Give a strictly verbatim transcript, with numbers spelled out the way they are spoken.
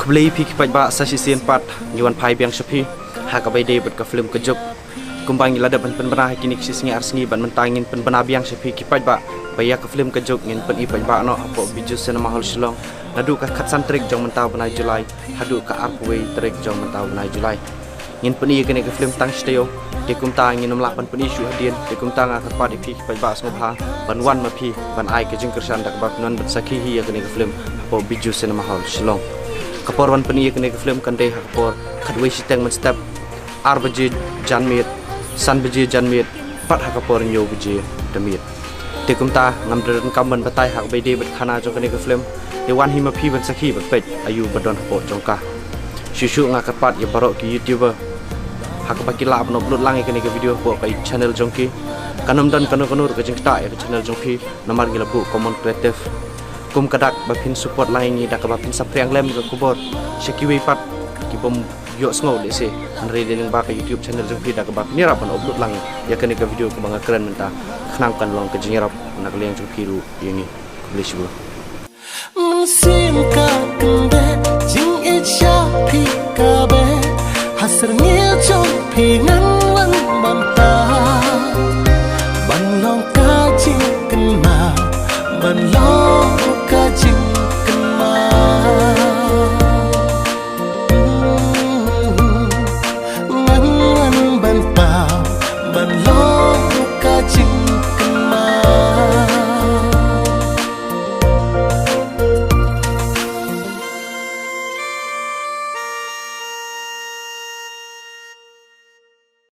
Khublei phi ki paidbah, sa shisien pat ngi wan phai biang sha phi ha kaba ïadei bad ka film Ka Juk. Kumba ngi la dep ban pynbna ha kine ki shi sngi ar sngi, bad mynta ngin pynbna biang sha phi ki paidbah ba ïa ka film Ka Juk ngin pyni paidbah noh hapoh Bijou Cinema Hall Shillong naduh ka khatsan tarik jong mynta u bnai July haduh ka arphew wei tarik jong mynta u bnai July. Ngin pyni ïa kane ka film tang shi taïew, te kumta ngin ym lah ban pyni shuh hadien. Te kumta nga kyrpad ïa phi ki paidbah sngewbha ban wan ma phi ban ai ka jingkyrshan da kaba phin wan ban sakhi hi ïa kane ka film hapoh Bijou Cinema Hall Shillong. Ka por ban pyni ïa kane ka film kan dei ha ka por khatwei shiteng mynstep, ar baje janmiet, san baje janmiet, bad ha ka por hynñiew baje da miet. Te kumta ngam da donkam ban batai ha kaba ïadei bad khana jong kane ka film. Te wan hi ma phi ban sakhi bad peit aïu ba don hapoh jong ka. Shuh shuh nga kyrpad ïa baroh ki YouTuber ha kaba ki lah ban upload lang ïa kane ka video hapoh ka channel jong ki. Kan ym don kano kano ruh ka jingktah ïa ka channel jong phi namar ngi la buh common creative. Kum ka dak ba phin support lang ïa ngi da kaba phin saphriang lem ïa ka khubor sha kiwei pat ki bym ïohsngew lehse, hynrei dei lyngba ka YouTube channel jong phi da kaba phin ïarap ban upload lang ïa kane ka video kaba nga kren mynta, khnang kan long ka jingïarap na ka liang jong phi ruh ïa ngi. Khublei shibun. Mynsiem ka kyndeh jingïeit sha phi ka beh, ha syrngiew jong phi ngan wan bynta ban long ka jingkynmaw, ban long